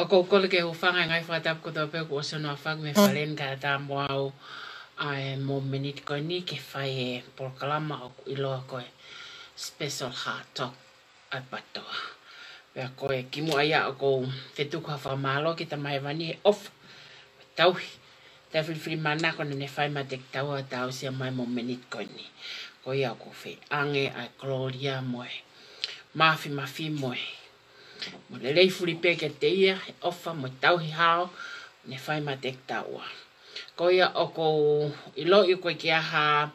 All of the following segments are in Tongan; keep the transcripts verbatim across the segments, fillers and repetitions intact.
ʻOku ou kole ke u hūfanga he ngaahi fakatapu kotoa pē kuo ʻosi hono aofaki mei he fale ni kae ʻatā mo au ʻa e momeniti ko eni ke fai e polokalama ʻoku ʻiloa ko e Special Heart Talk ʻa e PTOA. Pea ko e kimuʻa ia ʻoku ou fetuku ha fakamālō ki he Tamai Hēvani he ʻofa, tauhi, taʻefilifilimānako naʻa ne fai maʻa kitaua ʻo tausia mai e momeniti ko eni. Ko ia ʻoku ou feange ʻa e kolōlia mo e māfimafi mo e mo e lelei fuli pē kiate ia, he ʻofa mo e tauhi hao naʻa ne fai maʻa kitaua. Ko ia ʻoku ou ʻiloʻi ʻoku ʻikai ke ʻi ai ha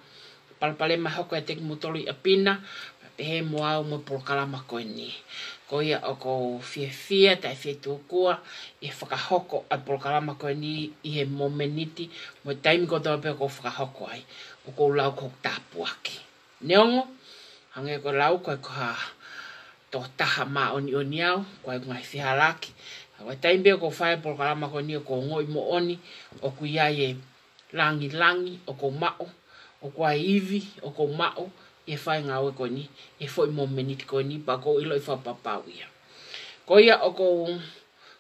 palopalema hoko ʻiate kimoutolu ʻi ʻapi na, pea pehē mo au mo e polokalama ko eni. Ko ia ʻoku ou fiefia taʻefetuʻutaki ʻi he fakahoko ʻa e polokalama ko eni ʻi he momeniti mo e taimi kotoa pē ʻoku fakahoko ai, ʻoku ou lau ko hoku tāpuaki. Neongo, hangē ko e lau ko ē ko ha tokotaha māʻoniʻoni au, ko e ngaahi fehālaaki. Ka ko e taimi pē ʻoku ou fai e polokalama ko eni ʻoku ou ongoʻi moʻoni ʻoku ʻi ai e langilangi ʻoku ou maʻu, ʻoku ʻi ai e ivi ʻoku ou maʻu ʻi he fai e ngāue ko eni, ʻi he foʻi momeniti ko eni, pea ʻoku ou ʻiloʻi fakapapau ia. Ko ia ʻoku ou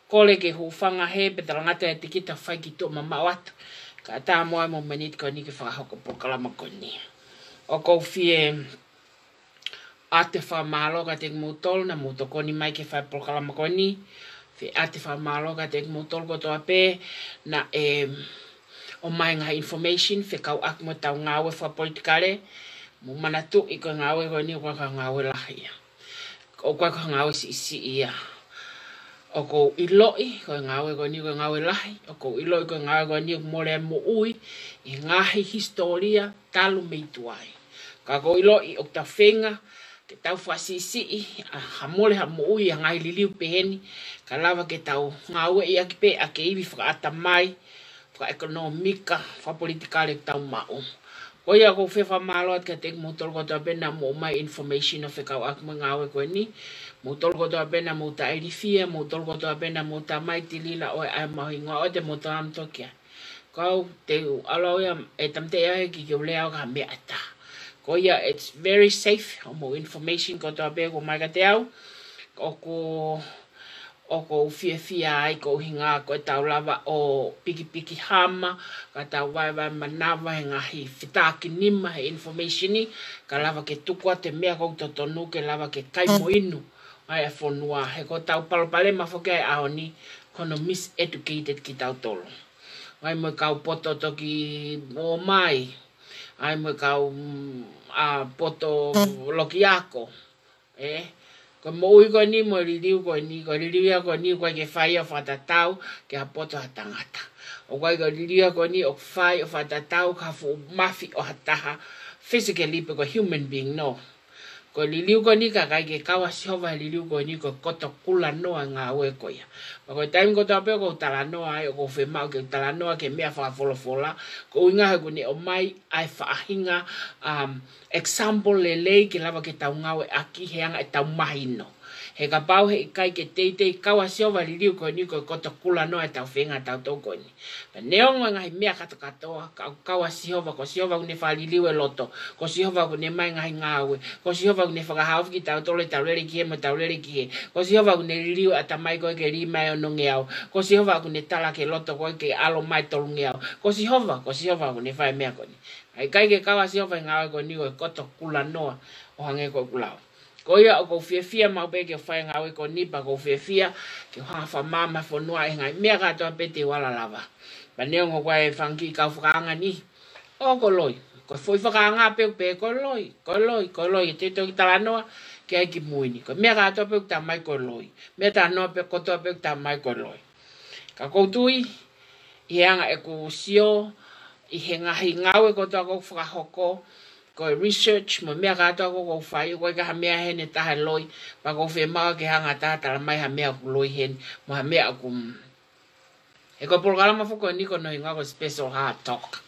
kole ke u hūfanga hē pea talangata ʻiate kita ʻo fai ki tuʻa mamaʻo atu, kae ʻatā mo au e momeniti ko eni ke fakahoko e polokalama ko eni. ʻOku ou fie ʻoatu e fakamālō kiate kimoutolu naʻa mou tokoni mai ke fai e polokalama ko eni. Fie ʻoatu e fakamālō kiate kimoutolu kotoa pē naʻe ʻomai e ngaahi information fekauʻaki mo ʻetau ngāue fakapolitikale. Mou manatuʻi ko e ngāue ko eni ʻoku ʻikai ko ha ngāue lahi ia. ʻOku ʻikai ko ha ngāue siʻisiʻi ia. ʻOku ou ʻiloʻi ko e ngāue ko eni ko e ngāue lahi. ʻOku ou ʻiloʻi ko e ngāue ko eni ʻoku mole ai e moʻui ʻi he ngaahi hisitōlia talu mei tuai. Ka ʻoku ou ʻiloʻi ʻoku tau feinga ke tau fakasiʻisiʻi ʻa ha mole ha moʻui ʻi ha ngaahi liliu pehē ni, kae lava ke tau ngāueʻaki pē ʻa e ivi fakaʻatamai, fakaʻekonōmika, fakapolitikale ʻoku tau maʻu. Ko ia ʻoku ou fie fakamālō atu kiate kimoutolu kotoa pē naʻa mou ʻomai e information ʻo fekauʻaki mo e ngāue ko eni. Moutolu kotoa pē naʻa mou taʻeilifia, moutolu kotoa pē naʻa mou tala mai Tilila ʻoe ʻa e mahuʻinga ʻo e te mou tala mai toki ai. Kau te u ʻalu au ia ʻe tamte ia he ki ke u lea au ki ha meʻa ʻe taha. Ko ia, it's very safe, hoʻomou information kotoa pē ʻoku ʻomai kiate au. ʻOku, ʻoku ou fiefia ai ko e ʻuhinga ko ʻetau lava ʻo pikipiki hama, ka tau vaevae manava he ngaahi fetakinima he information ni, kae lava ke tuku atu e meʻa ʻoku totonu ke lava ke kai mo inu ai ʻa e fonua. He ko ʻetau palopalema foki ʻa e ʻaho ni, ko hono miseducated kitautolu. ʻAi mo e kau poto toki ō mai. ʻAi mo e kau, mm, ʻa, poto loki ako. ʻE, ko e moʻui ko eni mo e liliu ko eni, ko e liliu ia ko eni ʻoku ʻikai ke fai ia ʻo fakatatau ki ha poto ʻa ha tangata. ʻOku ʻikai ko e liliu ia ko eni ʻoku fai ʻo fakatatau ki ha fuʻu mafi ʻo ha taha, physically pe ko e human being, no. Ko e liliu ko eni ka ʻikai ke kau ʻa Sihova he liliu ko eni, ko e koto kulanoa e ngāue ko ia. Pea ko e taimi kotoa pē ʻoku ou talanoa ai, ʻoku ou fiemaʻu ke u talanoa ki he meʻa fakafolofola, ko e ʻuhinga he ʻoku ne ʻomai ʻa e faʻahinga, um, example lelei ke lava ke tau ngāueʻaki he anga ʻetau mahino. He kapau he ʻikai ke teitei kau ʻa Sihova he liliu ko eni, ko e koto kulanoa ʻetau feinga ʻatautolu ko eni. Pea neongo e ngaahi meʻa kātokātoa, ka ʻoku kau ʻa Sihova, ko Sihova ʻoku ne fakaliliu e loto, ko Sihova ʻoku ne ʻomai e ngaahi ngāue, ko Sihova ʻoku ne fakahaofi kitautolu ʻetau lele ki hē mo ʻetau lele ki hē, ko Sihova ʻoku ne liliu e ʻatamai ko ē ke lī mai ʻe onongeau, ko Sihova ʻoku ne tala ki he loto ko ē ke ʻalu mai tolungeau, ko Sihova, ko Sihova ʻoku ne fai e meʻa ko eni. ʻIkai ke kau ʻa Sihova he ngāue ko eni, ko e koto kulanoa ʻo hangē ko ʻeku lau. Ko ia ʻoku ou fiefia maʻu pē ke u fai e ngāue ko eni, pea ʻoku ou fiefia ke u hanga ʻo fakamaama e fonua ʻi he ngaahi meʻa kātoa pē te u ala lava. Pea neongo ʻoku ʻi ai e fanga kiʻi kau fakaanga ni, ʻo ko e loi. Ko e foʻi fakaanga pē ʻoku pehē ko e loi, ko e loi, ko e loi. ʻE te toki talanoa ki ai kimui ni. Ko e meʻa kātoa pē ʻoku talamai ko e loi. Meʻa talanoa pē kotoa pē ʻoku talamai ko e loi. Ka ʻoku ou tui, ʻi he anga ʻeku sio, ʻi he ngaahi ngāue kotoa ʻoku ou fakahoko, ko e research mo e meʻa kātoa ʻoku ou fai, ʻoku ʻikai ha meʻa heni ʻe taha ʻe loi, pea ʻoku ou fiemaʻu ke hanga ʻe ha taha ʻo talamai ha meʻa ʻoku loi heni, mo ha meʻa ʻoku, he ko e polokalama foki ko eni ko hono ʻuhinga ko e Special Heart Talk.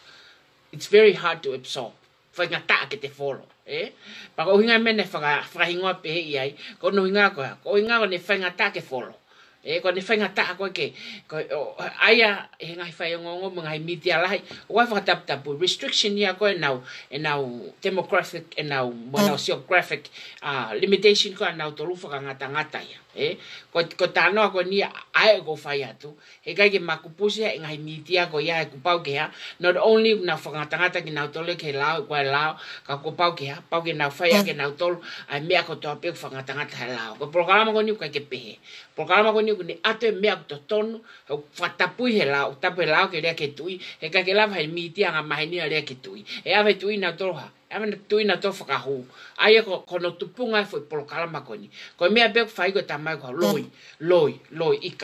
It's very hard to absorb. Faingataʻa ke te follow, ē? Pea ko e ʻuhinga e meʻa naʻe faka-, fakahingoa pehē ai, ko hono ʻuhinga ko e, ko e ʻuhinga ko ʻene faingataʻa ke follow. Ē, ko ʻene faingataʻa ko ē ke, ko e, ʻo, ʻa ia, he ngaahi faiongoongo mo e ngaahi mītia lahi, ʻoku ʻi ai e fakataputapu, restriction ia ko ē ʻenau, ʻenau demographic, ʻenau, mo ʻenau geographic, ah, limitation ko ē ʻanautolu fakangatangata ia. Ē, ko, ko e talanoa ko eni ʻa ē ʻoku ou fai atu. He ʻikai ke makupusi ʻa e ngaahi mītia ko ia he kuo pau ke hā. Not only ʻoku nau fakangatangata kinautolu ki he lao, ko e lao, ka kuo pau ke hā, pau ke nau fai ʻaki kinautolu ʻa e meʻa kotoa pē ʻoku fakangatangata he lao. Ko e polokalama ko eni ʻoku ʻikai ke pehē. Polokalama ko eni ʻoku ne ʻoatu e meʻa ʻoku totonu, ʻoku fakatapui he lao, ʻoku tapu he lao ke lea ki he tuʻi, he ʻikai ke lava he mītia angamaheni ʻa e lea ki he tuʻi. ʻE ʻave tuʻi nautolu hā, ʻe ʻave tuʻi nautolu fakahū. ʻA ia ko, ko hono tupunga e foʻi polokalama ko eni. Ko e meʻa pē ʻoku fai ko e tamai ko e loi, loi, loi, ʻikai.